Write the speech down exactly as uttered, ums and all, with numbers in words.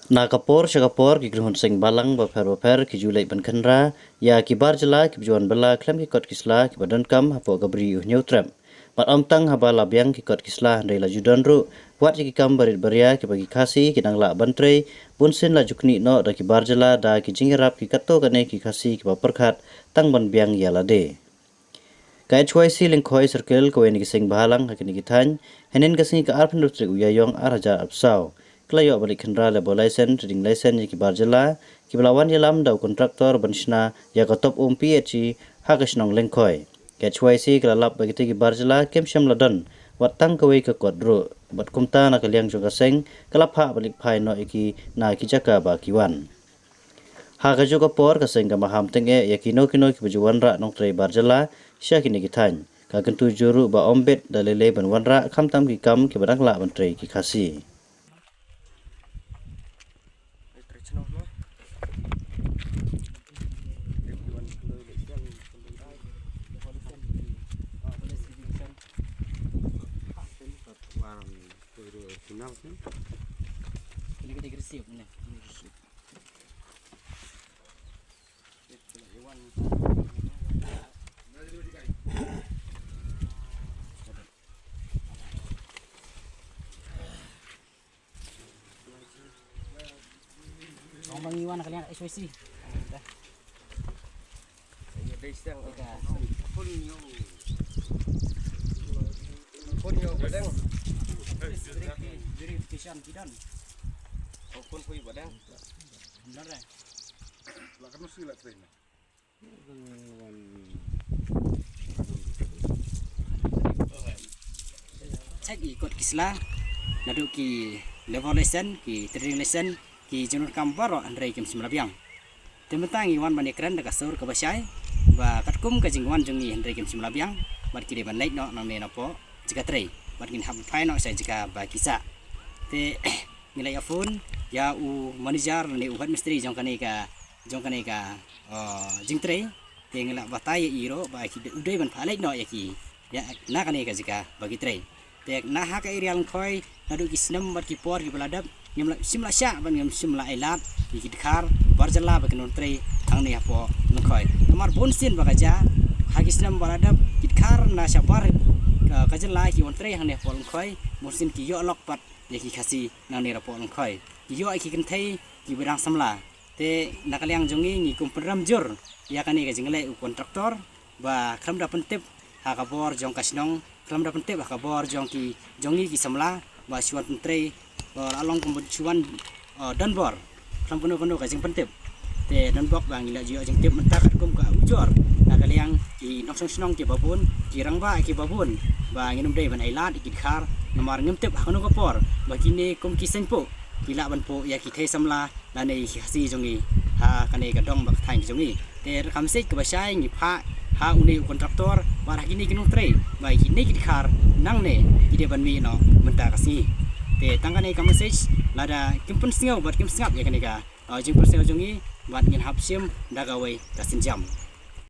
Na ka por sha ka por ki kynhun seng bhalang bapher bapher ki ju leit ban khynra ïa ki bar jylla kiba ju wan bylla khlem ki kot ki sla kiba donkam hapoh ka bri u Hynñiewtrep. Bad ym tang haba la biang ki kot ki sla hynrei la ju don ruh wat ïa ki kam barit baria kiba ki Khasi ki dang lah ban trei, bunsien la ju knieh noh da ki bar jylla da ki jingïarap ki katto katne ki Khasi kiba pyrkhat tang ban biang ïa lade. Ka H Y C Lyngkhoi Circle, kawei na ki seng bhalang ha kine ki thaiñ, hynnin ka sngi ka arphew tarik u Ïaïong ar hajar arphew saw, ka la ïoh ban leit khynra labour license, trading license ïa ki bar jylla kiba la wan ïalam da u contractor ban shna ïa ka top um P H E ha ka shnong Lyngkhoi. Ka H Y C ka la lap ba kitei ki bar jylla kim shym la don wat tang kawei ka kot ruh, bad kumta na ka liang jong ka seng ka la phah ban leit phai noh ïa ki na ki jaka ba ki wan. Ha kajuh ka por ka seng ka maham tyngeh ïa kino kino kiba ju wanrah nongtrei bar jylla sha kine ki thaiñ. Ka kyntu jur ruh ba ym bit da lei lei ban wanrah khamtam ki kam kiba dang lah ban trei ki Khasi. Ong ba ngi wan ka liang H Y C. Verification ki don. Don re. Check ïa ki kot ki sla, naduh ki labour license, ki trading license, ki jingdonkam baroh, hynrei kim shym la biang. Te mynta ngi wan ban ïakren da ka sur kaba shai ba katkum ka jingwan jong ngi hynrei kim shym la biang, bad ki dei ban leit noh nangne napoh jaka trei, bad ngin hap phai noh sha jaka ba ki sah. Te ngi la ïa phone ïa u manager ne u head mistri jong kane ka, jong kane ka, uh, jingtrei. Te ngi la batai ïa i ruh ba ki dei, u dei ban phah leit noh ïa ki ïa na kane ka jaka ba ki trei. Te na ha ka area Lyngkhoi, naduh ki snem bad ki por kiba la dep, ngim la, shym la shah bad ngim shym la ai lad ïa ki dkhar bar jylla ba kin wan trei hangne hapoh Lyngkhoi. Namar bunsien ba ka jia, ha ki snem ba la dep, ki dkhar na shabar ka, ka jylla ki wan trei hangne hapoh Lyngkhoi, bunsien ki ïoh lok pat ïa ki Khasi nangne hapoh Lyngkhoi. Ki ïoh ïa ki kynthei kiba dang samla. Te na ka liang jong ngi, ngi kum pynrem jur ïa kane ka jingleh u contractor ba khlem da pyntip ha ka bor jong ka shnong, khlem da pyntip ha ka bor jong ki, jong ngi ki samla ba shu wan pyntrei, ba la long kum ba shu wan, uh, don bor khlem kano kano ka jingpyntip. Te don bok ba ngi la ju ïoh jingtip mynta katkum ka ujor na ka liang ki nongshong shnong kiba bun, ki rangbah kiba bun, ba ngin ym dei ban ai lad ïa ki dkhar namar ngim tip ha kano ka por ba kine kum ki seng puh ki lah ban puh ïa ki thei samla lane ki Khasi jong ngi ha kane ka dong bad ka thaiñ jong ngi. Te ka message kaba shai ngi phah ha une u contractor bad ha kine ki nongtrei ba kine ki dkhar nangne ki dei ban mih noh mynta ka sngi. Te tang kane ka message, lada kim pynsngew bad kim sngap ïa kane ka, uh, jingpynsngew jong ngi, bad ngin hap shim da kawei ka sienjam.